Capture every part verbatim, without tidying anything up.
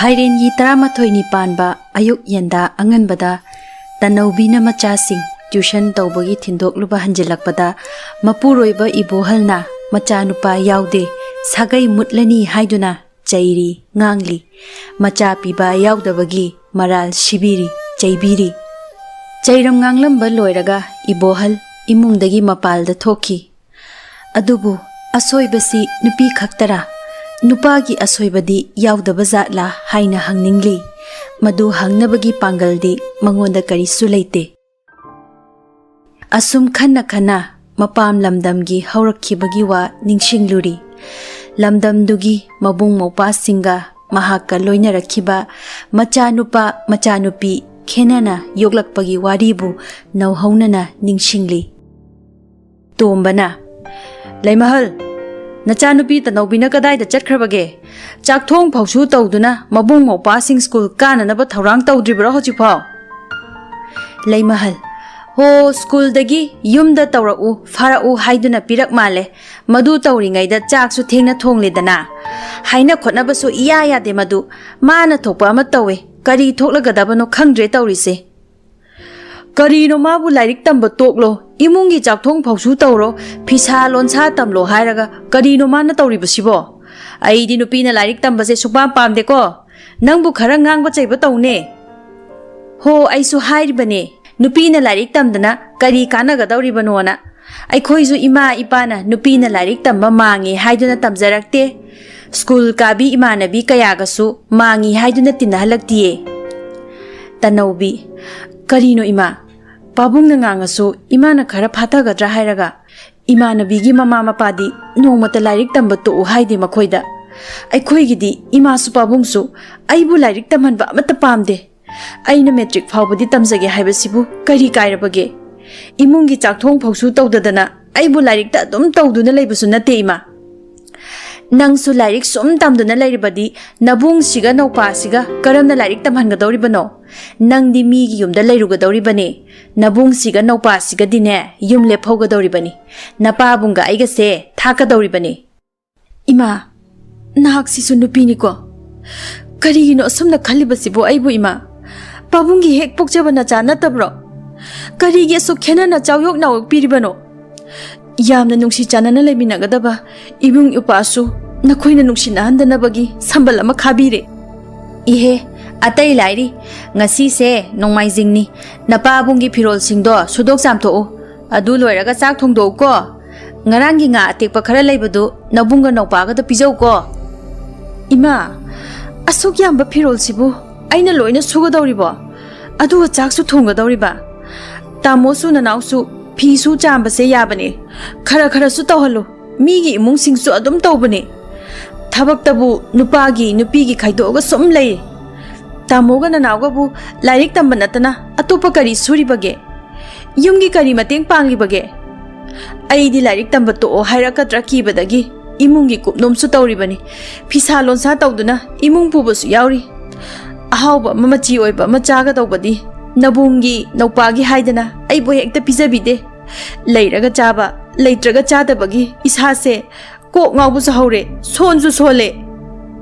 ꯐꯥꯏꯔꯦꯟꯒꯤ ꯇꯔꯥꯃꯥꯊꯣꯏꯅꯤ ꯄꯥꯟꯕ ꯑꯌꯨꯛ ꯌꯦꯟꯗꯥ ꯑꯉꯟꯕꯗ ꯇꯅꯧꯕꯤꯅ ꯃꯆꯥꯁꯤꯡ tuition ꯇꯧꯕꯒꯤ ꯊꯤꯟꯗꯣꯛꯂꯨꯕ ꯍꯟꯖꯤꯜꯂꯛꯄꯗ, ꯃꯄꯨꯔꯣꯏꯕ ꯏꯕꯣꯍꯜꯅ ꯃꯆꯥꯅꯨꯄꯥ ꯌꯥꯎꯗꯦ, ꯁꯥꯒꯩ ꯃꯨꯠꯂꯅꯤ ꯍꯥꯏꯗꯨꯅ ꯆꯩꯔꯤ, ꯉꯥꯡꯂꯤ꯫ ꯃꯆꯥ ꯄꯤꯕ ꯌꯥꯎꯗꯕꯒꯤ ꯃꯔꯥꯜ ꯁꯤꯕꯤꯔꯤ, ꯆꯩꯕꯤꯔꯤ꯫ ꯆꯩꯔꯝ ꯉꯥꯡꯂꯝꯕ ꯂꯣꯏꯔꯒ ꯏꯕꯣꯍꯜ ꯏꯃꯨꯡꯗꯒꯤ ꯃꯄꯥꯜꯗ ꯊꯣꯛꯈꯤ꯫ ꯑꯗꯨꯕꯨ ꯑꯁꯣꯏꯕꯁꯤ ꯅꯨꯄꯤ ꯈꯛꯇꯔꯥ? ꯅꯨꯄꯥꯒꯤ ꯑꯁꯣꯏꯕꯗꯤ ꯌꯥꯎꯗꯕ ꯖꯥꯠꯂꯥ ꯍꯥꯏꯅ ꯍꯪꯅꯤꯡꯂꯤ꯫ ꯃꯗꯨ ꯍꯪꯅꯕꯒꯤ ꯄꯥꯡꯒꯜꯗꯤ ꯃꯉꯣꯟꯗ ꯀꯔꯤꯁꯨ ꯂꯩꯇꯦ꯫ ꯑꯁꯨꯝ ꯈꯟꯅ ꯈꯟꯅ ꯃꯄꯥꯝ ꯂꯝꯗꯝꯒꯤ ꯍꯧꯔꯛꯈꯤꯕꯒꯤ ꯋꯥ ꯅꯤꯡꯁꯤꯡꯂꯨꯔꯤ꯫ ꯂꯝꯗꯝꯗꯨꯒꯤ ꯃꯕꯨꯡ ꯃꯧꯄ꯭ꯋꯥꯁꯤꯡꯒ ꯃꯍꯥꯛꯀ ꯂꯣꯏꯅꯔꯛꯈꯤꯕ ꯃꯆꯥꯅꯨꯄꯥ ꯃꯆꯥꯅꯨꯄꯤ ꯈꯦꯟꯅꯅ ꯌꯣꯛꯂꯛꯄꯒꯤ ꯋꯥꯔꯤꯕꯨ ꯅꯧꯍꯧꯅꯅ ꯅꯤꯡꯁꯤꯡꯂꯤ꯫ ꯇꯣꯝꯕꯅ, "ꯂꯩꯃꯍꯜ, ꯅꯆꯥꯅꯨꯄꯤ ꯇꯅꯧꯕꯤꯅ ꯀꯗꯥꯏꯗ ꯆꯠꯈ꯭ꯔꯕꯒꯦ? ꯆꯥꯛꯊꯣꯡ ꯐꯥꯎꯁꯨ ꯇꯧꯗꯨꯅ ꯃꯕꯨꯡ ꯃꯧꯄ꯭ꯋꯥꯁꯤꯡ ꯁ꯭ꯀꯨꯜ ꯀꯥꯅꯅꯕ ꯊꯧꯔꯥꯡ ꯇꯧꯗ꯭ꯔꯤꯕ꯭ꯔꯣ ꯍꯧꯖꯤꯛꯐꯥꯎ?" ꯂꯩꯃꯍꯜ, "ꯍꯣ, ꯁ꯭ꯀꯨꯜꯗꯒꯤ ꯌꯨꯝꯗ ꯇꯧꯔꯛꯎ, ꯐꯥꯔꯛꯎ ꯍꯥꯏꯗꯨꯅ ꯄꯤꯔꯛ ꯃꯥꯜꯂꯦ꯫ ꯃꯗꯨ ꯇꯧꯔꯤꯉꯩꯗ ꯆꯥꯛꯁꯨ ꯊꯦꯡꯅ ꯊꯣꯡꯂꯦꯗꯅ꯫ ꯍꯥꯏꯅ ꯈꯣꯠꯅꯕꯁꯨ ꯏꯌꯥ ꯌꯥꯗꯦ ꯃꯗꯨ꯫ ꯃꯥꯅ ꯊꯣꯛꯄ ꯑꯃ ꯇꯧꯋꯦ꯫ ꯀꯔꯤ ꯊꯣꯛꯂꯒꯗꯕꯅꯣ ꯈꯪꯗ꯭ꯔꯦ ꯇꯧꯔꯤꯁꯦ꯫ ꯀꯔꯤꯅꯣ ꯃꯥꯕꯨ ꯂꯥꯏꯔꯤꯛ ꯇꯝꯕ ꯇꯣꯛꯂꯣ, ꯏꯃꯨꯡꯒꯤ ꯆꯥꯛꯊꯣꯡ ꯐꯥꯎꯁꯨ ꯇꯧꯔꯣ, ꯐꯤꯁꯥ ꯂꯣꯟꯁꯥ ꯇꯝꯂꯣ ꯍꯥꯏꯔꯒ ꯀꯔꯤꯅꯣ ꯃꯥꯅ ꯇꯧꯔꯤꯕꯁꯤꯕꯣ? ꯑꯩꯗꯤ ꯅꯨꯄꯤꯅ ꯂꯥꯏꯔꯤꯛ ꯇꯝꯕꯁꯦ ꯁꯨꯛꯄꯥꯝ ꯄꯥꯝꯗꯦꯀꯣ꯫ ꯅꯪꯕꯨ ꯈꯔ ꯉꯥꯡꯕ ꯆꯩꯕ ꯇꯧꯅꯦ꯫ ꯍꯣ, ꯑꯩꯁꯨ ꯍꯥꯏꯔꯤꯕꯅꯦ, ꯅꯨꯄꯤꯅ ꯂꯥꯏꯔꯤꯛ ꯇꯝꯗꯅ ꯀꯔꯤ ꯀꯥꯟꯅꯒꯗꯧꯔꯤꯕꯅꯣꯅ꯫ ꯑꯩꯈꯣꯏꯁꯨ ꯏꯃꯥ ꯏꯄꯥꯅ ꯅꯨꯄꯤꯅ ꯂꯥꯏꯔꯤꯛ ꯇꯝꯕ ꯃꯥꯡꯉꯤ ꯍꯥꯏꯗꯨꯅ ꯇꯝꯖꯔꯛꯇꯦ꯫ ꯁ꯭ꯀꯨꯜ ꯀꯥꯕꯤ ꯏꯃꯥꯟꯅꯕꯤ ꯀꯌꯥꯒꯁꯨ ꯃꯥꯡꯉꯤ ꯍꯥꯏꯗꯨꯅ ꯇꯤꯟꯅꯍꯜꯂꯛꯇꯤꯌꯦ꯫ ꯇꯅꯧꯕꯤ, "ꯀꯔꯤꯅꯣ ꯏꯃꯥ? ꯄꯥꯕꯨꯡꯅ ꯉꯥꯡꯉꯁꯨ ꯏꯃꯥꯅ ꯈꯔ ꯐꯥꯊꯒꯗ꯭ꯔꯥ ꯍꯥꯏꯔꯒ, ꯏꯃꯥꯟꯅꯕꯤꯒꯤ ꯃꯃꯥ ꯃꯄꯥꯗꯤ ꯅꯣꯡꯃꯇ ꯂꯥꯏꯔꯤꯛ ꯇꯝꯕ ꯇꯣꯛꯎ ꯍꯥꯏꯗꯦ ꯃꯈꯣꯏꯗ꯫ ꯑꯩꯈꯣꯏꯒꯤꯗꯤ ꯏꯃꯥꯁꯨ ꯄꯥꯕꯨꯡꯁꯨ ꯑꯩꯕꯨ ꯂꯥꯏꯔꯤꯛ ꯇꯝꯍꯟꯕ ꯑꯃꯠꯇ ꯄꯥꯝꯗꯦ꯫ ꯑꯩꯅ ꯃꯦꯇ꯭ꯔꯤꯛ ꯐꯥꯎꯕꯗꯤ ꯇꯝꯖꯒꯦ ꯍꯥꯏꯕꯁꯤꯕꯨ ꯀꯔꯤ ꯀꯥꯏꯔꯕꯒꯦ? ꯏꯃꯨꯡꯒꯤ ꯆꯥꯛꯊꯣꯡ ꯐꯥꯎꯁꯨ ꯇꯧꯗꯗꯅ ꯑꯩꯕꯨ ꯂꯥꯏꯔꯤꯛꯇ ꯑꯗꯨꯝ ꯇꯧꯗꯨꯅ ꯂꯩꯕꯁꯨ ꯅꯠꯇꯦ ꯏꯃꯥ꯫ ꯅꯪꯁꯨ ꯂꯥꯏꯔꯤꯛ ꯁꯨꯝ ꯇꯝꯗꯨꯅ ꯂꯩꯔꯕꯗꯤ ꯅꯕꯨꯡꯁꯤꯒ ꯅꯧꯄꯥꯁꯤꯒ ꯀꯔꯝꯅ ꯂꯥꯏꯔꯤꯛ ꯇꯝꯍꯟꯒꯗꯧꯔꯤꯕꯅꯣ? ꯅꯪꯗꯤ ꯃꯤꯒꯤ ꯌꯨꯝꯗ ꯂꯩꯔꯨꯒꯗꯧꯔꯤꯕꯅꯦ꯫ ꯅꯕꯨꯡꯁꯤꯒ ꯅꯧꯄꯥꯁꯤꯒꯗꯤꯅꯦ ꯌꯨꯝ ꯂꯦꯞꯍꯧꯒꯗꯧꯔꯤꯕꯅꯤ꯫ ꯅꯄꯥꯕꯨꯡꯒ ꯑꯩꯒꯁꯦ ꯊꯥꯛꯀꯗꯧꯔꯤꯕꯅꯤ꯫" "ꯏꯃꯥ, ꯅꯍꯥꯛꯁꯤꯁꯨ ꯅꯨꯄꯤꯅꯤꯀꯣ? ꯀꯔꯤꯒꯤꯅꯣ ꯑꯁꯨꯝꯅ ꯈꯜꯂꯤꯕꯁꯤꯕꯨ ꯑꯩꯕꯨ, ꯏꯃꯥ? ꯄꯥꯕꯨꯡꯒꯤ ꯍꯦꯛ ꯄꯣꯛꯆꯕ ꯅꯆꯥ ꯅꯠꯇꯕ꯭ꯔꯣ? ꯀꯔꯤꯒꯤ ꯑꯁꯨꯛ ꯈꯦꯟꯅꯅ ꯆꯥꯎꯌꯣꯛ ꯅꯥꯎꯌꯣꯛꯄꯤꯔꯤꯕꯅꯣ? ꯌꯥꯝꯅ ꯅꯨꯡꯁꯤ ꯆꯥꯟꯅꯅ ꯂꯩꯃꯤꯟꯅꯒꯗꯕ ꯏꯕꯨꯡ ꯏꯄ꯭ꯋꯥꯁꯨ ꯅꯈꯣꯏꯅ ꯅꯨꯡꯁꯤꯅꯍꯟꯗꯅꯕꯒꯤ ꯁꯝꯕꯜ ꯑꯃ ꯈꯥꯕꯤꯔꯦ꯫ ꯏꯍꯦ, ꯑꯇꯩ ꯂꯥꯏꯔꯤ, ꯉꯁꯤꯁꯦ ꯅꯣꯡꯃꯥꯏꯖꯤꯡꯅꯤ, ꯅꯄꯥꯕꯨꯡꯒꯤ ꯐꯤꯔꯣꯜꯁꯤꯡꯗꯣ ꯁꯨꯗꯣꯛ ꯆꯥꯝꯊꯣꯛꯎ꯫ ꯑꯗꯨ ꯂꯣꯏꯔꯒ ꯆꯥꯛ ꯊꯣꯡꯗꯣꯛꯎꯀꯣ꯫ ꯉꯔꯥꯡꯒꯤ ꯉꯥ ꯑꯇꯦꯛꯄ ꯈꯔ ꯂꯩꯕꯗꯨ ꯅꯕꯨꯡꯒ ꯅꯧꯄꯥꯒꯗ ꯄꯤꯖꯧꯀꯣ꯫ ꯏꯃꯥ, ꯑꯁꯨꯛ ꯌꯥꯝꯕ ꯐꯤꯔꯣꯜꯁꯤꯕꯨ ꯑꯩꯅ ꯂꯣꯏꯅ ꯁꯨꯒꯗꯧꯔꯤꯕꯣ? ꯑꯗꯨꯒ ꯆꯥꯛꯁꯨ ꯊꯣꯡꯒꯗꯧꯔꯤꯕ? ꯇꯥꯃꯣꯁꯨ ꯅꯅꯥꯎꯁꯨ ꯐꯤꯁꯨ ꯆꯥꯝꯕꯁꯦ ꯌꯥꯕꯅꯦ꯫ ꯈꯔ ꯈꯔꯁꯨ ꯇꯧꯍꯜꯂꯨ꯫ ꯃꯤꯒꯤ ꯏꯃꯨꯡꯁꯤꯡꯁꯨ ꯑꯗꯨꯝ ꯇꯧꯕꯅꯦ꯫ ꯊꯕꯛꯇꯕꯨ ꯅꯨꯄꯥꯒꯤ ꯅꯨꯄꯤꯒꯤ ꯈꯥꯏꯗꯣꯛꯑꯒ ꯁꯨꯝ ꯂꯩ꯫ ꯇꯥꯃꯣꯒ ꯅꯅꯥꯎꯒꯕꯨ ꯂꯥꯏꯔꯤꯛ ꯇꯝꯕ ꯅꯠꯇꯅ ꯑꯇꯣꯞꯄ ꯀꯔꯤ ꯁꯨꯔꯤꯕꯒꯦ? ꯌꯨꯝꯒꯤ ꯀꯔꯤ ꯃꯇꯦꯡ ꯄꯥꯡꯂꯤꯕꯒꯦ? ꯑꯩꯗꯤ ꯂꯥꯏꯔꯤꯛ ꯇꯝꯕ ꯇꯣꯛꯑꯣ ꯍꯥꯏꯔꯛꯀꯗ꯭ꯔꯥ ꯀꯤꯕꯗꯒꯤ ꯏꯃꯨꯡꯒꯤ ꯀꯨꯞꯅꯣꯝꯁꯨ ꯇꯧꯔꯤꯕꯅꯤ꯫ ꯐꯤꯁꯥ ꯂꯣꯟꯁꯥ ꯇꯧꯗꯨꯅ ꯏꯃꯨꯡ ꯄꯨꯕꯁꯨ ꯌꯥꯎꯔꯤ꯫ ꯑꯍꯥꯎꯕ ꯑꯃ, ꯃꯆꯤ ꯑꯣꯏꯕ ꯑꯃ ꯆꯥꯒꯗꯧꯕꯗꯤ ꯅꯕꯨꯡꯒꯤ, ꯅꯧꯄꯥꯒꯤ ꯍꯥꯏꯗꯅ ꯑꯩꯕꯨ ꯍꯦꯛꯇ ꯄꯤꯖꯕꯤꯗꯦ꯫ ꯂꯩꯔꯒ ꯆꯥꯕ, ꯂꯩꯇ꯭ꯔꯒ ꯆꯥꯗꯕꯒꯤ ꯏꯁꯥꯁꯦ ꯀꯣꯛ ꯉꯥꯎꯕꯁꯨ ꯍꯧꯔꯦ, ꯁꯣꯟꯁꯨ ꯁꯣꯜꯂꯦ꯫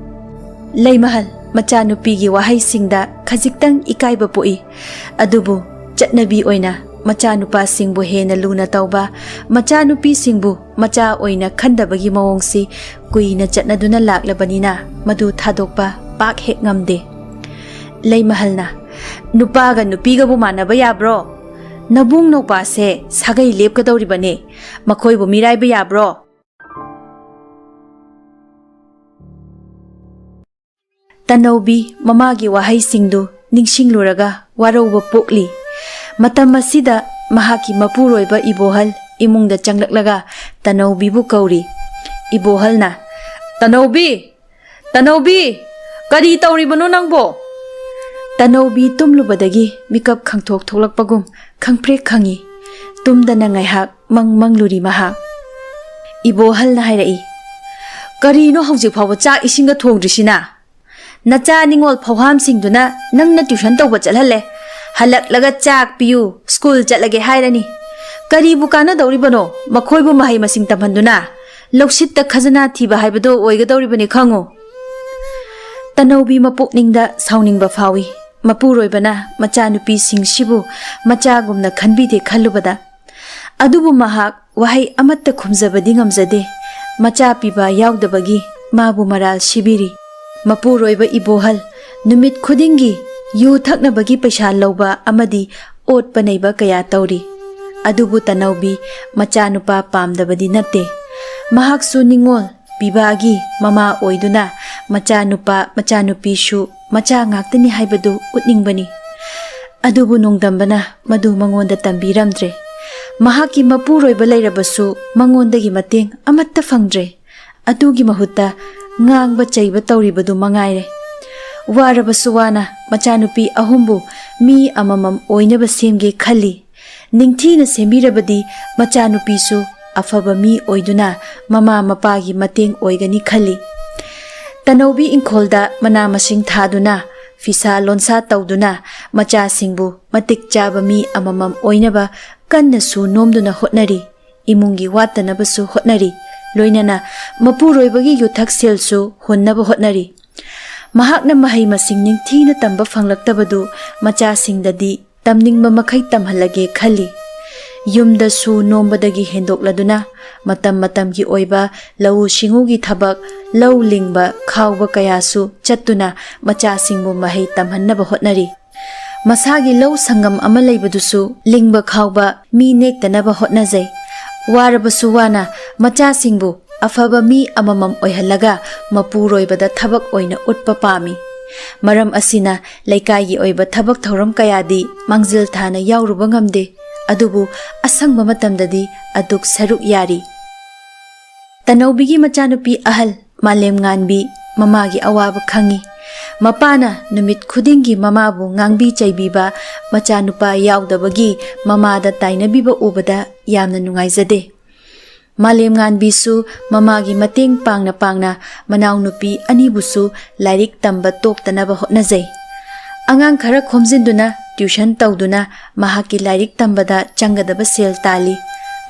ꯂꯩꯃꯍꯜ ꯃꯆꯥꯅꯨꯄꯤꯒꯤ ꯋꯥꯍꯩꯁꯤꯡꯗ ꯈꯖꯤꯛꯇꯪ ꯏꯀꯥꯏꯕ ꯄꯣꯛꯏ꯫ ꯑꯗꯨꯕꯨ ꯆꯠꯅꯕꯤ ꯑꯣꯏꯅ ꯃꯆꯥꯅꯨꯄꯥꯁꯤꯡꯕꯨ ꯍꯦꯟꯅ ꯂꯨꯅ ꯇꯧꯕ, ꯃꯆꯥꯅꯨꯄꯤꯁꯤꯡꯕꯨ ꯃꯆꯥ ꯑꯣꯏꯅ ꯈꯟꯗꯕꯒꯤ ꯃꯑꯣꯡꯁꯤ ꯀꯨꯏꯅ ꯆꯠꯅꯗꯨꯅ ꯂꯥꯛꯂꯕꯅꯤꯅ ꯃꯗꯨ ꯊꯥꯗꯣꯛꯄ ꯄꯥꯛ ꯍꯦꯛ ꯉꯝꯗꯦ꯫ ꯂꯩꯃꯍꯜꯅ, "ꯅꯨꯄꯥꯒ ꯅꯨꯄꯤꯒꯕꯨ ꯃꯥꯟꯅꯕ ꯌꯥꯕ꯭ꯔꯣ? ꯅꯕꯨꯡ ꯅꯧꯄꯥꯁꯦ ꯁꯥꯒꯩ ꯂꯦꯞꯀꯗꯧꯔꯤꯕꯅꯦ꯫ ꯃꯈꯣꯏꯕꯨ ꯃꯤꯔꯥꯏꯕ ꯌꯥꯕ꯭ꯔꯣ?" ꯇꯅꯧꯕꯤ ꯃꯃꯥꯒꯤ ꯋꯥꯍꯩꯁꯤꯡꯗꯨ ꯅꯤꯡꯁꯤꯡꯂꯨꯔꯒ ꯋꯥꯔꯧꯕ ꯄꯣꯛꯂꯤ꯫ ꯃꯇꯝ ꯑꯁꯤꯗ ꯃꯍꯥꯛꯀꯤ ꯃꯄꯨꯔꯣꯏꯕ ꯏꯕꯣꯍꯜ ꯏꯃꯨꯡꯗ ꯆꯪꯂꯛꯂꯒ ꯇꯅꯧꯕꯤꯕꯨ ꯀꯧꯔꯤ꯫ ꯏꯕꯣꯍꯜꯅ, "ꯇꯅꯧꯕꯤ! ꯇꯅꯧꯕꯤ! ꯀꯔꯤ ꯇꯧꯔꯤꯕꯅꯣ ꯅꯪꯕꯣ?" ꯇꯅꯧꯕꯤ ꯇꯨꯝꯂꯨꯕꯗꯒꯤ ꯃꯤꯀꯞ ꯈꯪꯊꯣꯛ ꯊꯣꯛꯂꯛꯄꯒꯨꯝ ꯈꯪꯄ꯭ꯔꯦꯛ ꯈꯪꯉꯤ꯫ ꯇꯨꯝꯗꯅ ꯉꯥꯏꯍꯥꯛ ꯃꯪ ꯃꯪꯂꯨꯔꯤ ꯃꯍꯥꯛ꯫ ꯏꯕꯣꯍꯜꯅ ꯍꯥꯏꯔꯛꯏ, "ꯀꯔꯤꯅꯣ ꯍꯧꯖꯤꯛ ꯐꯥꯎꯕ ꯆꯥꯛ ꯏꯁꯤꯡꯒ ꯊꯣꯡꯗ꯭ꯔꯤꯁꯤꯅ? ꯅꯆꯥ ꯅꯤꯉꯣꯜ ꯐꯧꯍꯥꯝꯁꯤꯡꯗꯨꯅ ꯅꯪꯅ ꯇ꯭ꯌꯨꯁꯟ ꯇꯧꯕ ꯆꯠꯍꯜꯂꯦ꯫ ꯍꯜꯂꯛꯂꯒ ꯆꯥꯛ ꯄꯤꯌꯨ, ꯁ꯭ꯀꯨꯜ ꯆꯠꯂꯒꯦ ꯍꯥꯏꯔꯅꯤ꯫ ꯀꯔꯤꯕꯨ ꯀꯥꯟꯅꯗꯧꯔꯤꯕꯅꯣ ꯃꯈꯣꯏꯕꯨ ꯃꯍꯩ ꯃꯁꯤꯡ ꯇꯝꯍꯟꯗꯨꯅ? ꯂꯧꯁꯤꯠꯇ ꯈꯖꯅꯥ ꯊꯤꯕ ꯍꯥꯏꯕꯗꯣ ꯑꯣꯏꯒꯗꯧꯔꯤꯕꯅꯤ ꯈꯪꯉꯨ꯫" ꯇꯅꯧꯕꯤ ꯃꯄꯨꯛꯅꯤꯡꯗ ꯁꯥꯎꯅꯤꯡꯕ ꯐꯥꯎꯏ꯫ ꯃꯄꯨꯔꯣꯏꯕꯅ ꯃꯆꯥꯅꯨꯄꯤꯁꯤꯡꯁꯤꯕꯨ ꯃꯆꯥꯒꯨꯝꯅ ꯈꯟꯕꯤꯗꯦ ꯈꯜꯂꯨꯕꯗ꯫ ꯑꯗꯨꯕꯨ ꯃꯍꯥꯛ ꯋꯥꯍꯩ ꯑꯃꯠꯇ ꯈꯨꯝꯖꯕꯗꯤ ꯉꯝꯖꯗꯦ꯫ ꯃꯆꯥ ꯄꯤꯕ ꯌꯥꯎꯗꯕꯒꯤ ꯃꯥꯕꯨ ꯃꯔꯥꯜ ꯁꯤꯕꯤꯔꯤ꯫ ꯃꯄꯨꯔꯣꯏꯕ ꯏꯕꯣꯍꯜ ꯅꯨꯃꯤꯠ ꯈꯨꯗꯤꯡꯒꯤ ꯌꯨ ꯊꯛꯅꯕꯒꯤ ꯄꯩꯁꯥ ꯂꯧꯕ ꯑꯃꯗꯤ ꯑꯣꯠꯄ ꯅꯩꯕ ꯀꯌꯥ ꯇꯧꯔꯤ꯫ ꯑꯗꯨꯕꯨ ꯇꯅꯧꯕꯤ ꯃꯆꯥꯅꯨꯄꯥ ꯄꯥꯝꯗꯕꯗꯤ ꯅꯠꯇꯦ꯫ ꯃꯍꯥꯛꯁꯨ ꯅꯤꯡꯉꯣꯜ ꯄꯤꯕꯥꯒꯤ ꯃꯃꯥ ꯑꯣꯏꯗꯨꯅ ꯃꯆꯥꯅꯨꯄꯥ ꯃꯆꯥꯅꯨꯄꯤꯁꯨ ꯃꯆꯥ ꯉꯥꯛꯇꯅꯤ ꯍꯥꯏꯕꯗꯨ ꯎꯠꯅꯤꯡꯕꯅꯤ꯫ ꯑꯗꯨꯕꯨ ꯅꯣꯡꯗꯝꯕꯅ ꯃꯗꯨ ꯃꯉꯣꯟꯗ ꯇꯝꯕꯤꯔꯝꯗ꯭ꯔꯦ꯫ ꯃꯍꯥꯛꯀꯤ ꯃꯄꯨꯔꯣꯏꯕ ꯂꯩꯔꯕꯁꯨ ꯃꯉꯣꯟꯗꯒꯤ ꯃꯇꯦꯡ ꯑꯃꯠꯇ ꯐꯪꯗ꯭ꯔꯦ꯫ ꯑꯗꯨꯒꯤ ꯃꯍꯨꯠꯇ ꯉꯥꯡꯕ ꯆꯩꯕ ꯇꯧꯔꯤꯕꯗꯨ ꯃꯉꯥꯏꯔꯦ꯫ ꯋꯥꯔꯕꯁꯨ ꯋꯥꯅ ꯃꯆꯥꯅꯨꯄꯤ ꯑꯍꯨꯝꯕꯨ ꯃꯤ ꯑꯃꯃꯝ ꯑꯣꯏꯅꯕ ꯁꯦꯝꯒꯦ ꯈꯜꯂꯤ꯫ ꯅꯤꯡꯊꯤꯅ ꯁꯦꯝꯕꯤꯔꯕꯗꯤ ꯃꯆꯥꯅꯨꯄꯤꯁꯨ ꯑꯐꯕ ꯃꯤ ꯑꯣꯏꯗꯨꯅ ꯃꯃꯥ ꯃꯄꯥꯒꯤ ꯃꯇꯦꯡ ꯑꯣꯏꯒꯅꯤ ꯈꯜꯂꯤ꯫ ꯇꯅꯧꯕꯤ ꯏꯪꯈꯣꯜꯗ ꯃꯅꯥ ꯃꯁꯤꯡ ꯊꯥꯗꯨꯅ, ꯐꯤꯁꯥ ꯂꯣꯟꯁꯥ ꯇꯧꯗꯨꯅ ꯃꯆꯥꯁꯤꯡꯕꯨ ꯃꯇꯤꯛ ꯆꯥꯕ ꯃꯤ ꯑꯃꯃꯝ ꯑꯣꯏꯅꯕ ꯀꯟꯅ ꯁꯨ ꯅꯣꯝꯗꯨꯅ ꯍꯣꯠꯅꯔꯤ꯫ ꯏꯃꯨꯡꯒꯤ ꯋꯥꯠꯇꯅꯕꯁꯨ ꯍꯣꯠꯅꯔꯤ꯫ ꯂꯣꯏꯅꯅ ꯃꯄꯨꯔꯣꯏꯕꯒꯤ ꯌꯨꯊꯛ ꯁꯦꯜꯁꯨ ꯍꯨꯟꯅꯕ ꯍꯣꯠꯅꯔꯤ꯫ ꯃꯍꯥꯛꯅ ꯃꯍꯩ ꯃꯁꯤꯡ ꯅꯤꯡꯊꯤꯅ ꯇꯝꯕ ꯐꯪꯂꯛꯇꯕꯗꯨ ꯃꯆꯥꯁꯤꯡꯗꯗꯤ ꯇꯝꯅꯤꯡꯕ ꯃꯈꯩ ꯇꯝꯍꯜꯂꯒꯦ ꯈꯜꯂꯤ꯫ ꯌꯨꯝꯗ ꯁꯨ ꯅꯣꯝꯕꯗꯒꯤ ꯍꯦꯟꯗꯣꯛꯂꯗꯨꯅ ꯃꯇꯝ ꯃꯇꯝꯒꯤ ꯑꯣꯏꯕ ꯂꯧꯎ ꯁꯤꯡꯎꯒꯤ ꯊꯕꯛ, ꯂꯧ ꯂꯤꯡꯕ, ꯈꯥꯎꯕ ꯀꯌꯥꯁꯨ ꯆꯠꯇꯨꯅ ꯃꯆꯥꯁꯤꯡꯕꯨ ꯃꯍꯩ ꯇꯝꯍꯟꯅꯕ ꯍꯣꯠꯅꯔꯤ꯫ ꯃꯁꯥꯒꯤ ꯂꯧ ꯁꯪꯒꯝ ꯑꯃ ꯂꯩꯕꯗꯨꯁꯨ ꯂꯤꯡꯕ ꯈꯥꯎꯕ ꯃꯤ ꯅꯦꯛꯇꯅꯕ ꯍꯣꯠꯅꯖꯩ꯫ ꯋꯥꯔꯕꯁꯨ ꯋꯥꯅ ꯃꯆꯥꯁꯤꯡꯕꯨ ꯑꯐꯕ ꯃꯤ ꯑꯃꯃꯝ ꯑꯣꯏꯍꯜꯂꯒ ꯃꯄꯨꯔꯣꯏꯕꯗ ꯊꯕꯛ ꯑꯣꯏꯅ ꯎꯠꯄ ꯄꯥꯝꯃꯤ꯫ ꯃꯔꯝ ꯑꯁꯤꯅ ꯂꯩꯀꯥꯏꯒꯤ ꯑꯣꯏꯕ ꯊꯕꯛ ꯊꯧꯔꯝ ꯀꯌꯥꯗꯤ ꯃꯥꯡꯖꯤꯜ ꯊꯥꯅ ꯌꯥꯎꯔꯨꯕ ꯉꯝꯗꯦ꯫ ꯑꯗꯨꯕꯨ ꯑꯁꯪꯕ ꯃꯇꯝꯗꯗꯤ ꯑꯗꯨꯛ ꯁꯔꯨꯛ ꯌꯥꯔꯤ꯫ ꯇꯅꯧꯕꯤꯒꯤ ꯃꯆꯥꯅꯨꯄꯤ ꯑꯍꯜ ꯃꯥꯂꯦꯝꯉꯥꯟꯕꯤ ꯃꯃꯥꯒꯤ ꯑꯋꯥꯕ ꯈꯪꯏ꯫ ꯃꯄꯥꯅ ꯅꯨꯃꯤꯠ ꯈꯨꯗꯤꯡꯒꯤ ꯃꯃꯥꯕꯨ ꯉꯥꯡꯕꯤ ꯆꯩꯕꯤꯕ, ꯃꯆꯥꯅꯨꯄꯥ ꯌꯥꯎꯗꯕꯒꯤ ꯃꯃꯥꯗ ꯇꯥꯏꯅꯕꯤꯕ ꯎꯕꯗ ꯌꯥꯝꯅ ꯅꯨꯡꯉꯥꯏꯖꯗꯦ꯫ ꯃꯥꯂꯦꯝꯉꯥꯟꯕꯤꯁꯨ ꯃꯃꯥꯒꯤ ꯃꯇꯦꯡ ꯄꯥꯡꯅ ꯄꯥꯡꯅ ꯃꯅꯥꯎꯅꯨꯄꯤ ꯑꯅꯤꯕꯨꯁꯨ ꯂꯥꯏꯔꯤꯛ ꯇꯝꯕ ꯇꯣꯛꯇꯅꯕ ꯍꯣꯠꯅꯖꯩ꯫ ꯑꯉꯥꯡ ꯈꯔ ꯈꯣꯝꯖꯤꯟꯗꯨꯅ tuition ꯇꯧꯗꯨꯅ ꯃꯍꯥꯛꯀꯤ ꯂꯥꯏꯔꯤꯛ ꯇꯝꯕꯗ ꯆꯪꯒꯗꯕ ꯁꯦꯜ ꯇꯥꯜꯂꯤ꯫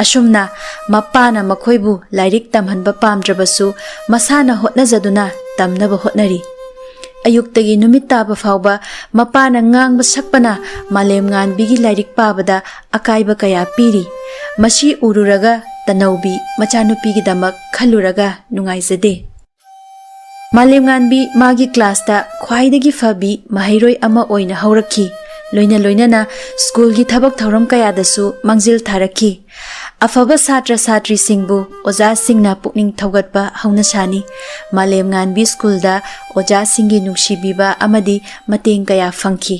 ꯑꯁꯨꯝꯅ ꯃꯄꯥꯅ ꯃꯈꯣꯏꯕꯨ ꯂꯥꯏꯔꯤꯛ ꯇꯝꯍꯟꯕ ꯄꯥꯝꯗ꯭ꯔꯕꯁꯨ ꯃꯁꯥꯅ ꯍꯣꯠꯅꯖꯗꯨꯅ ꯇꯝꯅꯕ ꯍꯣꯠꯅꯔꯤ꯫ ꯑꯌꯨꯛꯇꯒꯤ ꯅꯨꯃꯤꯠ ꯇꯥꯕ ꯐꯥꯎꯕ ꯃꯄꯥꯅ ꯉꯥꯡꯕ ꯁꯛꯄꯅ ꯃꯥꯂꯦꯝꯉꯥꯟꯕꯤꯒꯤ ꯂꯥꯏꯔꯤꯛ ꯄꯥꯕꯗ ꯑꯀꯥꯏꯕ ꯀꯌꯥ ꯄꯤꯔꯤ꯫ ꯃꯁꯤ ꯎꯔꯨꯔꯒ ꯇꯅꯧꯕꯤ ꯃꯆꯥꯅꯨꯄꯤꯒꯤꯗꯃꯛ ꯈꯜꯂꯨꯔꯒ ꯅꯨꯡꯉꯥꯏꯖꯗꯦ꯫ ꯃꯥꯂꯦꯝꯉꯥꯟꯕꯤ ꯃꯥꯒꯤ ꯀ꯭ꯂꯥꯁꯇ ꯈ꯭ꯋꯥꯏꯗꯒꯤ ꯐꯕꯤ ꯃꯍꯩꯔꯣꯏ ꯑꯃ ꯑꯣꯏꯅ ꯍꯧꯔꯛꯈꯤ꯫ ꯂꯣꯏꯅ ꯂꯣꯏꯅꯅ ꯁ꯭ꯀꯨꯜꯒꯤ ꯊꯕꯛ ꯊꯧꯔꯝ ꯀꯌꯥꯗꯁꯨ ꯃꯥꯡꯖꯤꯜ ꯊꯥꯔꯛꯈꯤ꯫ ꯑꯐꯕ ꯁꯥꯇ꯭ꯔ ꯁꯥꯇ꯭ꯔꯤꯁꯤꯡꯕꯨ ꯑꯣꯖꯥꯁꯤꯡꯅ ꯄꯨꯛꯅꯤꯡ ꯊꯧꯒꯠꯄ ꯍꯧꯅꯁꯥꯅꯤ꯫ ꯃꯥꯂꯦꯝꯉꯥꯟꯕꯤ ꯁ꯭ꯀꯨꯜꯗ ꯑꯣꯖꯥꯁꯤꯡꯒꯤ ꯅꯨꯡꯁꯤꯕꯤꯕ ꯑꯃꯗꯤ ꯃꯇꯦꯡ ꯀꯌꯥ ꯐꯪꯈꯤ꯫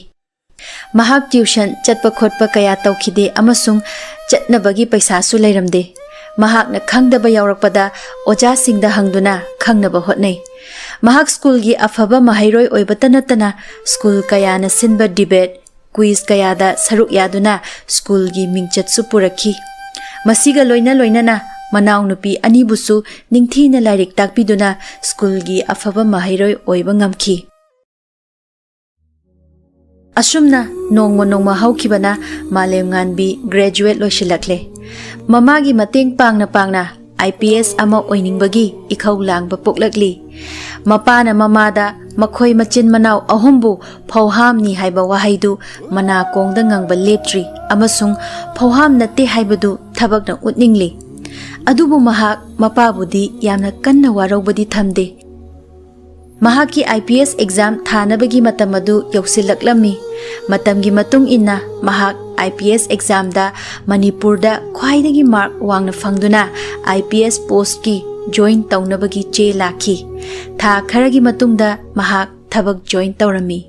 ꯃꯍꯥꯛ ꯇ꯭ꯌꯨꯁꯟ ꯆꯠꯄ ꯈꯣꯠꯄ ꯀꯌꯥ ꯇꯧꯈꯤꯗꯦ ꯑꯃꯁꯨꯡ ꯆꯠꯅꯕꯒꯤ ꯄꯩꯁꯥꯁꯨ ꯂꯩꯔꯝꯗꯦ꯫ ꯃꯍꯥꯛꯅ ꯈꯪꯗꯕ ꯌꯥꯎꯔꯛꯄꯗ ꯑꯣꯖꯥꯁꯤꯡꯗ ꯍꯪꯗꯨꯅ ꯈꯪꯅꯕ ꯍꯣꯠꯅꯩ꯫ ꯃꯍꯥꯛ ꯁ꯭ꯀꯨꯜꯒꯤ ꯑꯐꯕ ꯃꯍꯩꯔꯣꯏ ꯑꯣꯏꯕꯇ ꯅꯠꯇꯅ ꯁ꯭ꯀꯨꯜ ꯀꯌꯥꯅ ꯁꯤꯟꯕ ꯗꯤꯕꯦꯠ, ꯀ꯭ꯋꯤꯖ ꯀꯌꯥꯗ ꯁꯔꯨꯛ ꯌꯥꯗꯨꯅ ꯁ꯭ꯀꯨꯜꯒꯤ ꯃꯤꯡꯆꯠꯁꯨ ꯄꯨꯔꯛꯈꯤ꯫ ꯃꯁꯤꯒ ꯂꯣꯏꯅ ꯂꯣꯏꯅꯅ ꯃꯅꯥꯎꯅꯨꯄꯤ ꯑꯅꯤꯕꯨꯁꯨ ꯅꯤꯡꯊꯤꯅ ꯂꯥꯏꯔꯤꯛ ꯇꯥꯛꯄꯤꯗꯨꯅ ꯁ꯭ꯀꯨꯜꯒꯤ ꯑꯐꯕ ꯃꯍꯩꯔꯣꯏ ꯑꯣꯏꯕ ꯉꯝꯈꯤ꯫ ꯑꯁꯨꯝꯅ ꯅꯣꯡꯃ ꯅꯣꯡꯃ ꯍꯧꯈꯤꯕꯅ ꯃꯥꯂꯦꯝꯉꯥꯟꯕꯤ ꯒ꯭ꯔꯦꯖꯨꯋꯦꯠ ꯂꯣꯏꯁꯤꯜꯂꯛꯂꯦ꯫ ꯃꯃꯥꯒꯤ ꯃꯇꯦꯡ ꯄꯥꯡꯅ ꯄꯥꯡꯅ ꯑꯥꯏ ꯄꯤ ꯑꯦꯁ ꯑꯃ ꯑꯣꯏꯅꯤꯡꯕꯒꯤ ꯏꯈꯧ ꯂꯥꯡꯕ ꯄꯣꯛꯂꯛꯂꯤ꯫ ꯃꯄꯥꯅ ꯃꯃꯥꯗ ꯃꯈꯣꯏ ꯃꯆꯤꯟ ꯃꯅꯥꯎ ꯑꯍꯨꯝꯕꯨ ꯐꯧꯍꯥꯝꯅꯤ ꯍꯥꯏꯕ ꯋꯥꯍꯩꯗꯨ ꯃꯅꯥꯀꯣꯡꯗ ꯉꯪꯕ ꯂꯦꯞꯇ꯭ꯔꯤ ꯑꯃꯁꯨꯡ ꯐꯧꯍꯥꯝ ꯅꯠꯇꯦ ꯍꯥꯏꯕꯗꯨ ꯊꯕꯛꯅ ꯎꯠꯅꯤꯡꯂꯤ꯫ ꯑꯗꯨꯕꯨ ꯃꯍꯥꯛ ꯃꯄꯥꯕꯨꯗꯤ ꯌꯥꯝꯅ ꯀꯟꯅ ꯋꯥꯔꯧꯕꯗꯤ ꯊꯝꯗꯦ꯫ ꯃꯍꯥꯛꯀꯤ ꯑꯥꯏ ꯄꯤ ꯑꯦꯁ ꯑꯦꯛꯖꯥꯝ ꯊꯥꯅꯕꯒꯤ ꯃꯇꯝ ꯑꯗꯨ ꯌꯧꯁꯤꯜꯂꯛꯂꯝꯃꯤ꯫ ꯃꯇꯝꯒꯤ ꯃꯇꯨꯡ ꯏꯟꯅ ꯃꯍꯥꯛ ꯑꯥꯏ ꯄꯤ ꯑꯦꯁ ꯑꯦꯛꯖꯥꯝꯗ ꯃꯅꯤꯄꯨꯔꯗ ꯈ꯭ꯋꯥꯏꯗꯒꯤ ꯃꯥꯔꯛ ꯋꯥꯡꯅ ꯐꯪꯗꯨꯅ ꯑꯥꯏ ꯄꯤ ꯑꯦꯁ ꯄꯣꯁꯀꯤ ꯖꯣꯏꯟ ꯇꯧꯅꯕꯒꯤ ꯆꯦ ꯂꯥꯛꯈꯤ꯫ ꯊꯥ ꯈꯔꯒꯤ ꯃꯇꯨꯡꯗ ꯃꯍꯥꯛ ꯊꯕꯛ ꯖꯣꯏꯟ ꯇꯧꯔꯝꯃꯤ꯫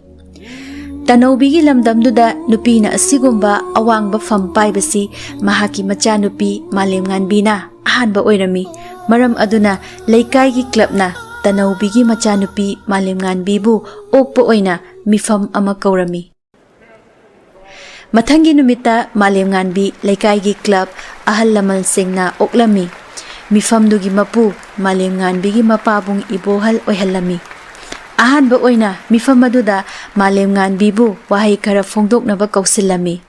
ꯇꯅꯧꯕꯤꯒꯤ ꯂꯝꯗꯝꯗꯨꯗ ꯅꯨꯄꯤꯅ ꯑꯁꯤꯒꯨꯝꯕ ꯑꯋꯥꯡꯕ ꯐꯝ ꯄꯥꯏꯕꯁꯤ ꯃꯍꯥꯛꯀꯤ ꯃꯆꯥꯅꯨꯄꯤ ꯃꯥꯂꯦꯝꯉꯥꯟꯕꯤꯅ ꯑꯍꯥꯟꯕ ꯑꯣꯏꯔꯝꯃꯤ꯫ ꯃꯔꯝ ꯑꯗꯨꯅ ꯂꯩꯀꯥꯏꯒꯤ ꯀ꯭ꯂꯕꯅ ꯇꯅꯧꯕꯤꯒꯤ ꯃꯆꯥꯅꯨꯄꯤ ꯃꯥꯂꯦꯝꯉꯥꯟꯕꯤꯕꯨ ꯑꯣꯛꯄ ꯑꯣꯏꯅ ꯃꯤꯐꯝ ꯑꯃ ꯀꯧꯔꯝꯃꯤ꯫ ꯃꯊꯪꯒꯤ ꯅꯨꯃꯤꯠꯇ ꯃꯥꯂꯦꯝꯉꯥꯟꯕꯤ ꯂꯩꯀꯥꯏꯒꯤ ꯀ꯭ꯂꯕ ꯑꯍꯜ ꯂꯃꯟꯁꯤꯡꯅ ꯑꯣꯛꯂꯝꯃꯤ꯫ ꯃꯤꯐꯝꯗꯨꯒꯤ ꯃꯄꯨ ꯃꯥꯂꯦꯝꯉꯥꯟꯕꯤꯒꯤ ꯃꯄꯥꯕꯨꯡ ꯏꯕꯣꯍꯜ ꯑꯣꯏꯍꯜꯂꯝꯃꯤ꯫ ꯑꯍꯥꯟꯕ ꯑꯣꯏꯅ ꯃꯤꯐꯝ ꯑꯗꯨꯗ ꯃꯥꯂꯦꯝꯉꯥꯟꯕꯤꯕꯨ ꯋꯥꯍꯩ ꯈꯔ ꯐꯣꯡꯗꯣꯛꯅꯕ ꯀꯧꯁꯤꯜꯂꯝꯃꯤ꯫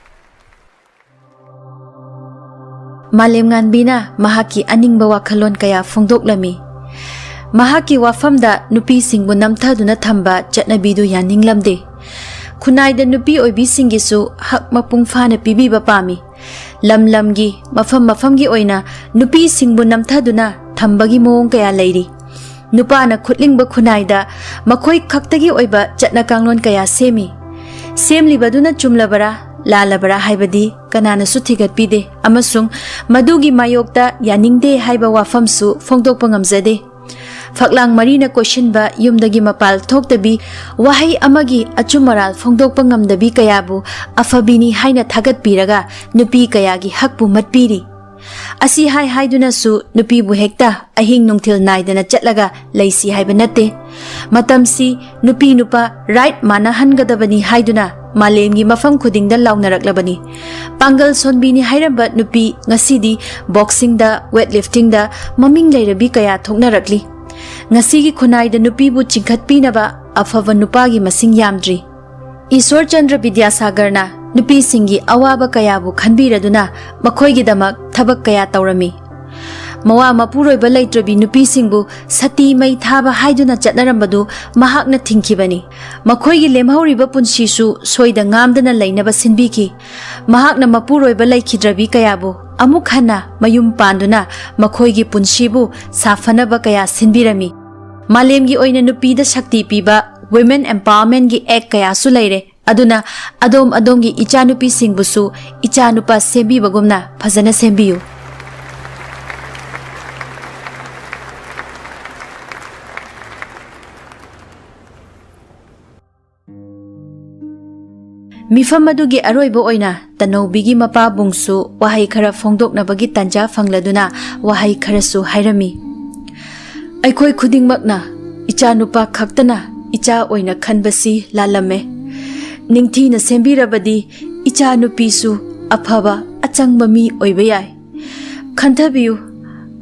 ꯃꯥꯂꯦꯝꯉꯥꯟꯕꯤꯅ ꯃꯍꯥꯛꯀꯤ ꯑꯅꯤꯡꯕ ꯋꯥꯈꯜꯂꯣꯟ ꯀꯌꯥ ꯐꯣꯡꯗꯣꯛꯂꯝꯃꯤ꯫ ꯃꯍꯥꯛꯀꯤ ꯋꯥꯐꯝꯗ ꯅꯨꯄꯤꯁꯤꯡꯕꯨ ꯅꯝꯊꯗꯨꯅ ꯊꯝꯕ ꯆꯠꯅꯕꯤꯗꯨ ꯌꯥꯅꯤꯡꯂꯝꯗꯦ꯫ ꯈꯨꯟꯅꯥꯏꯗ ꯅꯨꯄꯤ ꯑꯣꯏꯕꯤꯁꯤꯡꯒꯤꯁꯨ ꯍꯛ ꯃꯄꯨꯡ ꯐꯥꯅ ꯄꯤꯕꯤꯕ ꯄꯥꯝꯃꯤ꯫ ꯂꯝ ꯂꯝꯒꯤ, ꯃꯐꯝ ꯃꯐꯝꯒꯤ ꯑꯣꯏꯅ ꯅꯨꯄꯤꯁꯤꯡꯕꯨ ꯅꯝꯊꯗꯨꯅ ꯊꯝꯕꯒꯤ ꯃꯑꯣꯡ ꯀꯌꯥ ꯂꯩꯔꯤ꯫ ꯅꯨꯄꯥꯅ ꯈꯨꯠꯂꯤꯡꯕ ꯈꯨꯟꯅꯥꯏꯗ ꯃꯈꯣꯏ ꯈꯛꯇꯒꯤ ꯑꯣꯏꯕ ꯆꯠꯅ ꯀꯥꯡꯂꯣꯟ ꯀꯌꯥ ꯁꯦꯝꯃꯤ꯫ ꯁꯦꯝꯂꯤꯕꯗꯨꯅ ꯆꯨꯝꯂꯕꯔꯥ, ꯂꯥꯜꯂꯕꯔꯥ ꯍꯥꯏꯕꯗꯤ ꯀꯅꯥꯅꯁꯨ ꯊꯤꯒꯠꯄꯤꯗꯦ, ꯑꯃꯁꯨꯡ ꯃꯗꯨꯒꯤ ꯃꯥꯌꯣꯛꯇ ꯌꯥꯅꯤꯡꯗꯦ ꯍꯥꯏꯕ ꯋꯥꯐꯝꯁꯨ ꯐꯣꯡꯗꯣꯛꯄ ꯉꯝꯖꯗꯦ꯫ ꯐꯛꯂꯥꯡ ꯃꯔꯤꯅ ꯀꯣꯏꯁꯤꯟꯕ ꯌꯨꯝꯗꯒꯤ ꯃꯄꯥꯜ ꯊꯣꯛꯇꯕꯤ, ꯋꯥꯍꯩ ꯑꯃꯒꯤ ꯑꯆꯨꯝ ꯑꯔꯥꯜ ꯐꯣꯡꯗꯣꯛꯄ ꯉꯝꯗꯕꯤ ꯀꯌꯥꯕꯨ ꯑꯐꯕꯤꯅꯤ ꯍꯥꯏꯅ ꯊꯥꯒꯠꯄꯤꯔꯒ ꯅꯨꯄꯤ ꯀꯌꯥꯒꯤ ꯍꯛꯄꯨ ꯃꯠꯄꯤꯔꯤ꯫ ꯑꯁꯤ ꯍꯥꯏ ꯍꯥꯏꯗꯨꯅꯁꯨ ꯅꯨꯄꯤꯕꯨ ꯍꯦꯛꯇ ꯑꯍꯤꯡ ꯅꯨꯡꯊꯤꯜ ꯅꯥꯏꯗꯅ ꯆꯠꯂꯒ ꯂꯩꯁꯤ ꯍꯥꯏꯕ ꯅꯠꯇꯦ꯫ ꯃꯇꯝꯁꯤ ꯅꯨꯄꯤ ꯅꯨꯄꯥ right ꯃꯥꯟꯅꯍꯟꯒꯗꯕꯅꯤ ꯍꯥꯏꯗꯨꯅ ꯃꯥꯂꯦꯝꯒꯤ ꯃꯐꯝ ꯈꯨꯗꯤꯡꯗ ꯂꯥꯎꯅꯔꯛꯂꯕꯅꯤ꯫ ꯄꯥꯡꯒꯜ ꯁꯣꯟꯕꯤꯅꯤ ꯍꯥꯏꯔꯝꯕ ꯅꯨꯄꯤ ꯉꯁꯤꯗꯤ boxingꯗ, weightliftingꯗ ꯃꯃꯤꯡ ꯂꯩꯔꯕꯤ ꯀꯌꯥ ꯊꯣꯛꯅꯔꯛꯂꯤ꯫ ꯉꯁꯤꯒꯤ ꯈꯨꯟꯅꯥꯏꯗ ꯅꯨꯄꯤꯕꯨ ꯆꯤꯡꯈꯠꯄꯤꯅꯕ ꯑꯐꯕ ꯅꯨꯄꯥꯒꯤ ꯃꯁꯤꯡ ꯌꯥꯝꯗ꯭ꯔꯤ꯫ ꯏꯁꯣꯔ ꯆꯟꯗ꯭ꯔ ꯕꯤꯗ꯭ꯌꯥꯁꯥꯒꯔꯅ ꯅꯨꯄꯤꯁꯤꯡꯒꯤ ꯑꯋꯥꯕ ꯀꯌꯥꯕꯨ ꯈꯟꯕꯤꯔꯗꯨꯅ ꯃꯈꯣꯏꯒꯤꯗꯃꯛ ꯊꯕꯛ ꯀꯌꯥ ꯇꯧꯔꯝꯃꯤ꯫ ꯃꯋꯥ ꯃꯄꯨꯔꯣꯏꯕ ꯂꯩꯇ꯭ꯔꯕꯤ ꯅꯨꯄꯤꯁꯤꯡꯕꯨ ꯁꯇꯤ ꯃꯩ ꯊꯥꯕ ꯍꯥꯏꯗꯨꯅ ꯆꯠꯅꯔꯝꯕꯗꯨ ꯃꯍꯥꯛꯅ ꯊꯤꯡꯈꯤꯕꯅꯤ꯫ ꯃꯈꯣꯏꯒꯤ ꯂꯦꯝꯍꯧꯔꯤꯕ ꯄꯨꯟꯁꯤꯁꯨ ꯁꯣꯏꯗ ꯉꯥꯝꯗꯅ ꯂꯩꯅꯕ ꯁꯤꯟꯕꯤꯈꯤ꯫ ꯃꯍꯥꯛꯅ ꯃꯄꯨꯔꯣꯏꯕ ꯂꯩꯈꯤꯗ꯭ꯔꯕꯤ ꯀꯌꯥꯕꯨ ꯑꯃꯨꯛ ꯍꯟꯅ ꯃꯌꯨꯝ ꯄꯥꯟꯗꯨꯅ ꯃꯈꯣꯏꯒꯤ ꯄꯨꯟꯁꯤꯕꯨ ꯁꯥꯐꯅꯕ ꯀꯌꯥ ꯁꯤꯟꯕꯤꯔꯝꯃꯤ꯫ ꯃꯥꯂꯦꯝꯒꯤ ꯑꯣꯏꯅ ꯅꯨꯄꯤꯗ ꯁꯛꯇꯤ ꯄꯤꯕ Women Empowermentꯒꯤ act ꯀꯌꯥꯁꯨ ꯂꯩꯔꯦ꯫ ꯑꯗꯨꯅ ꯑꯗꯣꯝ ꯑꯗꯣꯝꯒꯤ ꯏꯆꯥꯅꯨꯄꯤꯁꯤꯡꯕꯨꯁꯨ ꯏꯆꯥꯅꯨꯄꯥ ꯁꯦꯝꯕꯤꯕꯒꯨꯝꯅ ꯐꯖꯅ ꯁꯦꯝꯕꯤꯌꯨ꯫ ꯃꯤꯐꯝ ꯑꯗꯨꯒꯤ ꯑꯔꯣꯏꯕ ꯑꯣꯏꯅ ꯇꯅꯧꯕꯤꯒꯤ ꯃꯄꯥꯕꯨꯡꯁꯨ ꯋꯥꯍꯩ ꯈꯔ ꯐꯣꯡꯗꯣꯛꯅꯕꯒꯤ ꯇꯥꯟꯖꯥ ꯐꯪꯂꯗꯨꯅ ꯋꯥꯍꯩ ꯈꯔꯁꯨ ꯍꯥꯏꯔꯝꯃꯤ꯫ ꯑꯩꯈꯣꯏ ꯈꯨꯗꯤꯡꯃꯛꯅ ꯏꯆꯥꯅꯨꯄꯥ ꯈꯛꯇꯅ ꯏꯆꯥ ꯑꯣꯏꯅ ꯈꯟꯕꯁꯤ ꯂꯥꯜꯂꯝꯃꯦ꯫ ꯅꯤꯡꯊꯤꯅ ꯁꯦꯝꯕꯤꯔꯕꯗꯤ ꯏꯆꯥꯅꯨꯄꯤꯁꯨ ꯑꯐꯕ ꯑꯆꯪꯕ ꯃꯤ ꯑꯣꯏꯕ ꯌꯥꯏ꯫ ꯈꯟꯊꯕꯤꯌꯨ,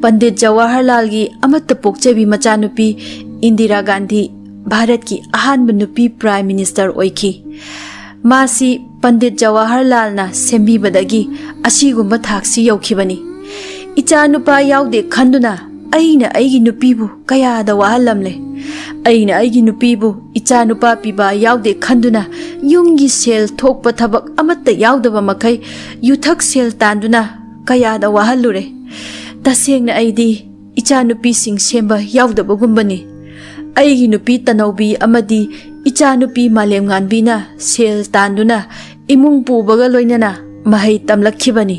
ꯄꯟꯗꯤꯠ ꯖꯋꯥꯍꯔꯂꯥꯜꯒꯤ ꯑꯃꯠꯇ ꯄꯣꯛꯆꯕꯤ ꯃꯆꯥꯅꯨꯄꯤ ꯏꯟꯗꯤꯔꯥ ꯒꯥꯟꯙꯤ ꯚꯥꯔꯠꯀꯤ ꯑꯍꯥꯟꯕ ꯅꯨꯄꯤ Prime Minister ꯑꯣꯏꯈꯤ꯫ ꯃꯥꯁꯤ ꯄꯟꯗꯤꯠ ꯖꯋꯥꯍꯔꯂꯥꯜꯅ ꯁꯦꯝꯕꯤꯕꯗꯒꯤ ꯑꯁꯤꯒꯨꯝꯕ ꯊꯥꯛꯁꯤ ꯌꯧꯈꯤꯕꯅꯤ꯫ ꯏꯆꯥ ꯅꯨꯄꯥ ꯌꯥꯎꯗꯦ ꯈꯟꯗꯨꯅ ꯑꯩꯅ ꯑꯩꯒꯤ ꯅꯨꯄꯤꯕꯨ ꯀꯌꯥꯗ ꯋꯥꯍꯜꯂꯝꯂꯦ꯫ ꯑꯩꯅ ꯑꯩꯒꯤ ꯅꯨꯄꯤꯕꯨ ꯏꯆꯥ ꯅꯨꯄꯥ ꯄꯤꯕ ꯌꯥꯎꯗꯦ ꯈꯟꯗꯨꯅ ꯌꯨꯝꯒꯤ ꯁꯦꯜ ꯊꯣꯛꯄ ꯊꯕꯛ ꯑꯃꯠꯇ ꯌꯥꯎꯗꯕ ꯃꯈꯩ ꯌꯨꯊꯛ ꯁꯦꯜ ꯇꯥꯟꯗꯨꯅ ꯀꯌꯥꯗ ꯋꯥꯍꯜꯂꯨꯔꯦ꯫ ꯇꯁꯦꯡꯅ ꯑꯩꯗꯤ ꯏꯆꯥꯅꯨꯄꯤꯁꯤꯡ ꯁꯦꯝꯕ ꯌꯥꯎꯗꯕꯒꯨꯝꯕꯅꯤ꯫ ꯑꯩꯒꯤ ꯅꯨꯄꯤ ꯇꯅꯧꯕꯤ ꯑꯃꯗꯤ ꯏꯆꯥꯅꯨꯄꯤ ꯃꯥꯂꯦꯝꯉꯥꯟꯕꯤꯅ ꯁꯦꯜ ꯇꯥꯟꯗꯨꯅ ꯏꯃꯨꯡ ꯄꯨꯕꯒ ꯂꯣꯏꯅꯅ ꯃꯍꯩ ꯇꯝꯂꯛꯈꯤꯕꯅꯤ꯫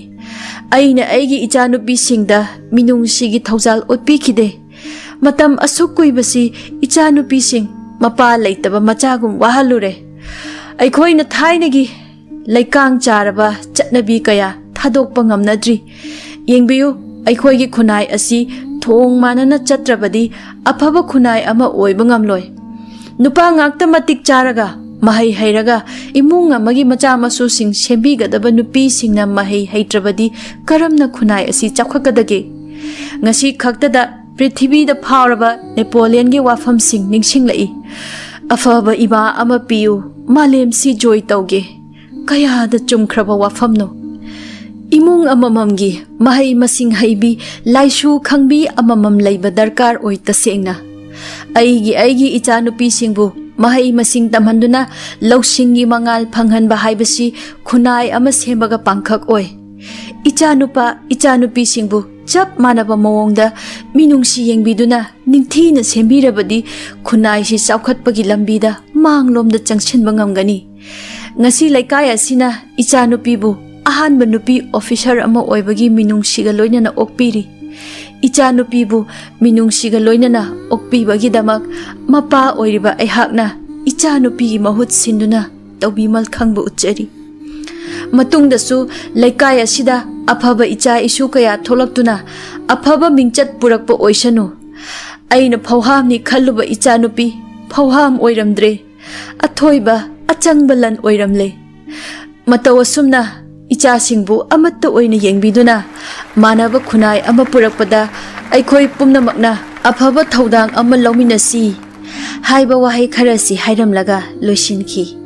ꯑꯩꯅ ꯑꯩꯒꯤ ꯏꯆꯥꯅꯨꯄꯤꯁꯤꯡꯗ ꯃꯤꯅꯨꯡꯁꯤꯒꯤ ꯊꯧꯖꯥꯜ ꯎꯠꯄꯤꯈꯤꯗꯦ꯫ ꯃꯇꯝ ꯑꯁꯨꯛ ꯀꯨꯏꯕꯁꯤ ꯏꯆꯥꯅꯨꯄꯤꯁꯤꯡ ꯃꯄꯥ ꯂꯩꯇꯕ ꯃꯆꯥꯒꯨꯝ ꯋꯥꯍꯜꯂꯨꯔꯦ꯫ ꯑꯩꯈꯣꯏꯅ ꯊꯥꯏꯅꯒꯤ ꯂꯩꯀꯥꯡ ꯆꯥꯔꯕ ꯆꯠꯅꯕꯤ ꯀꯌꯥ ꯊꯥꯗꯣꯛꯄ ꯉꯝꯅꯗ꯭ꯔꯤ꯫ ꯌꯦꯡꯕꯤꯌꯨ, ꯑꯩꯈꯣꯏꯒꯤ ꯈꯨꯟꯅꯥꯏ ꯑꯁꯤ ꯊꯣꯡ ꯃꯥꯟꯅꯅ ꯆꯠꯇ꯭ꯔꯕꯗꯤ ꯑꯐꯕ ꯈꯨꯟꯅꯥꯏ ꯑꯃ ꯑꯣꯏꯕ ꯉꯝꯂꯣꯏ꯫ ꯅꯨꯄꯥ ꯉꯥꯛꯇ ꯃꯇꯤꯛ ꯆꯥꯔꯒ, ꯃꯍꯩ ꯍꯩꯔꯒ, ꯏꯃꯨꯡ ꯑꯃꯒꯤ ꯃꯆꯥ ꯃꯁꯨꯁꯤꯡ ꯁꯦꯝꯕꯤꯒꯗꯕ ꯅꯨꯄꯤꯁꯤꯡꯅ ꯃꯍꯩ ꯍꯩꯇ꯭ꯔꯕꯗꯤ ꯀꯔꯝꯅ ꯈꯨꯟꯅꯥꯏ ꯑꯁꯤ ꯆꯥꯎꯈꯠꯀꯗꯒꯦ? ꯉꯁꯤ ꯈꯛꯇꯗ ꯄ꯭ꯔꯤꯊꯤꯕꯤꯗ ꯐꯥꯎꯔꯕ ꯅꯦꯄꯣꯂꯤꯌꯟꯒꯤ ꯋꯥꯐꯝꯁꯤꯡ ꯅꯤꯡꯁꯤꯡꯂꯛꯏ꯫ "ꯑꯐꯕ ꯏꯃꯥ ꯑꯃ ꯄꯤꯌꯨ, ꯃꯥꯂꯦꯝꯁꯤ ꯖꯣꯏ ꯇꯧꯒꯦ"꯫ ꯀꯌꯥꯗ ꯆꯨꯝꯈ꯭ꯔꯕ ꯋꯥꯐꯝꯅꯣ! ꯏꯃꯨꯡ ꯑꯃꯃꯝꯒꯤ ꯃꯍꯩ ꯃꯁꯤꯡ ꯍꯩꯕꯤ, ꯂꯥꯏꯁꯨ ꯈꯪꯕꯤ ꯑꯃꯃꯝ ꯂꯩꯕ ꯗꯔꯀꯥꯔ ꯑꯣꯏ ꯇꯁꯦꯡꯅ꯫ ꯑꯩꯒꯤ, ꯑꯩꯒꯤ ꯏꯆꯥꯅꯨꯄꯤꯁꯤꯡꯕꯨ ꯃꯍꯩ ꯃꯁꯤꯡ ꯇꯝꯍꯟꯗꯨꯅ ꯂꯧꯁꯤꯡꯒꯤ ꯃꯉꯥꯜ ꯐꯪꯍꯟꯕ ꯍꯥꯏꯕꯁꯤ ꯈꯨꯟꯅꯥꯏ ꯑꯃ ꯁꯦꯝꯕꯒ ꯄꯥꯡꯈꯛ ꯑꯣꯏ꯫ ꯏꯆꯥꯅꯨꯄꯥ, ꯏꯆꯥꯅꯨꯄꯤꯁꯤꯡꯕꯨ ꯆꯞ ꯃꯥꯟꯅꯕ ꯃꯑꯣꯡꯗ ꯃꯤꯅꯨꯡꯁꯤ ꯌꯦꯡꯕꯤꯗꯨꯅ ꯅꯤꯡꯊꯤꯅ ꯁꯦꯝꯕꯤꯔꯕꯗꯤ ꯈꯨꯟꯅꯥꯏꯁꯤ ꯆꯥꯎꯈꯠꯄꯒꯤ ꯂꯝꯕꯤꯗ ꯃꯥꯡꯂꯣꯝꯗ ꯆꯪꯁꯤꯟꯕ ꯉꯝꯒꯅꯤ꯫ ꯉꯁꯤ ꯂꯩꯀꯥꯏ ꯑꯁꯤꯅ ꯏꯆꯥꯅꯨꯄꯤꯕꯨ ꯑꯍꯥꯟꯕ ꯅꯨꯄꯤ ꯑꯣꯐꯤꯁꯔ ꯑꯃ ꯑꯣꯏꯕꯒꯤ ꯃꯤꯅꯨꯡꯁꯤꯒ ꯂꯣꯏꯅꯅ ꯑꯣꯛꯄꯤꯔꯤ꯫ ꯏꯆꯥꯅꯨꯄꯤꯕꯨ ꯃꯤꯅꯨꯡꯁꯤꯒ ꯂꯣꯏꯅꯅ ꯑꯣꯛꯄꯤꯕꯒꯤꯗꯃꯛ ꯃꯄꯥ ꯑꯣꯏꯔꯤꯕ ꯑꯩꯍꯥꯛꯅ ꯏꯆꯥꯅꯨꯄꯤꯒꯤ ꯃꯍꯨꯠ ꯁꯤꯟꯗꯨꯅ ꯇꯧꯕꯤꯃꯜ ꯈꯪꯕ ꯎꯠꯆꯔꯤ꯫ ꯃꯇꯨꯡꯗꯁꯨ ꯂꯩꯀꯥꯏ ꯑꯁꯤꯗ ꯑꯐꯕ ꯏꯆꯥ ꯏꯁꯨ ꯀꯌꯥ ꯊꯣꯛꯂꯛꯇꯨꯅ ꯑꯐꯕ ꯃꯤꯡꯆꯠ ꯄꯨꯔꯛꯄ ꯑꯣꯏꯁꯅꯨ꯫ ꯑꯩꯅ ꯐꯧꯍꯥꯝꯅꯤ ꯈꯜꯂꯨꯕ ꯏꯆꯥꯅꯨꯄꯤ ꯐꯧꯍꯥꯝ ꯑꯣꯏꯔꯝꯗ꯭ꯔꯦ꯫ ꯑꯊꯣꯏꯕ ꯑꯆꯪꯕ ꯂꯟ ꯑꯣꯏꯔꯝꯂꯦ꯫ ꯃꯇꯧ ꯑꯁꯨꯝꯅ ꯏꯆꯥꯁꯤꯡꯕꯨ ꯑꯃꯠꯇ ꯑꯣꯏꯅ ꯌꯦꯡꯕꯤꯗꯨꯅ ꯃꯥꯟꯅꯕ ꯈꯨꯟꯅꯥꯏ ꯑꯃ ꯄꯨꯔꯛꯄꯗ ꯑꯩꯈꯣꯏ ꯄꯨꯝꯅꯃꯛꯅ ꯑꯐꯕ ꯊꯧꯗꯥꯡ ꯑꯃ ꯂꯧꯃꯤꯟꯅꯁꯤ ꯍꯥꯏꯕ ꯋꯥꯍꯩ ꯈꯔꯁꯤ ꯍꯥꯏꯔꯝꯂꯒ ꯂꯣꯏꯁꯤꯟꯈꯤ꯫